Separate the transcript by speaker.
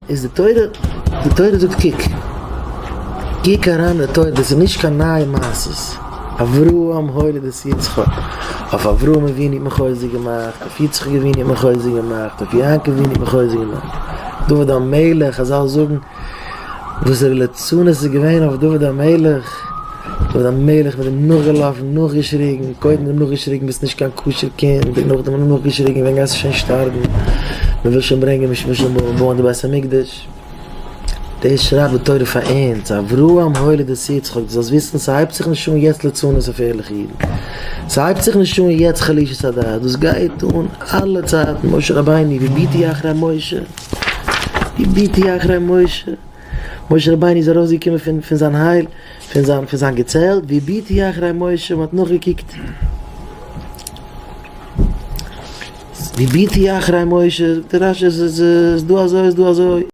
Speaker 1: איז די תורה, די תורה זאגט קוק, קוק אריין אין די תורה, דאס איז נישט קיין נייע מעשות, אברהם הוליד את יצחק, אויף אברהם אבינו האט מען חוזק געמאכט, אויף יצחק אבינו האט מען חוזק געמאכט, אויף יעקב אבינו האט מען חוזק געמאכט, דוד המלך, חזל זאגן וואסערע ליצנות איז געווען אויף דוד המלך, דוד המלך מ'איז אים נאכגעלאפן, נאכגעשריגן, קודם אים נאכגעשריגן ביסט נישט קיין כשר קינד, און נאכדעם אים נאכגעשריגן ווען גייסטו שוין שטארבן, מען וויל שוין ברענגען מען וויל שוין בויען די בית המקדש. דאס שרייבט די תורה פאר אונז, אברהם הוליד את יצחק, דו זאלסט וויסן ס'הייבט זיך נישט אן יעצט ליצנות אויף ערליכע אידן, ס'הייבט זיך נישט אן יעצט חלישות הדעת, דאס גייט אן אלע צייטן, משה רבינו, והביטו אחרי משה, והביטו אחרי משה. משה רבינו איז ארויסגעקומען פון פון זיין הייל, פון זיין פון זיין געצעלט, והביטו אחרי משה, מען האט נאכגעקוקט, והביטו אחרי משה, זאגט רשי, עס איז דא אזוי, עס איז דא אזוי.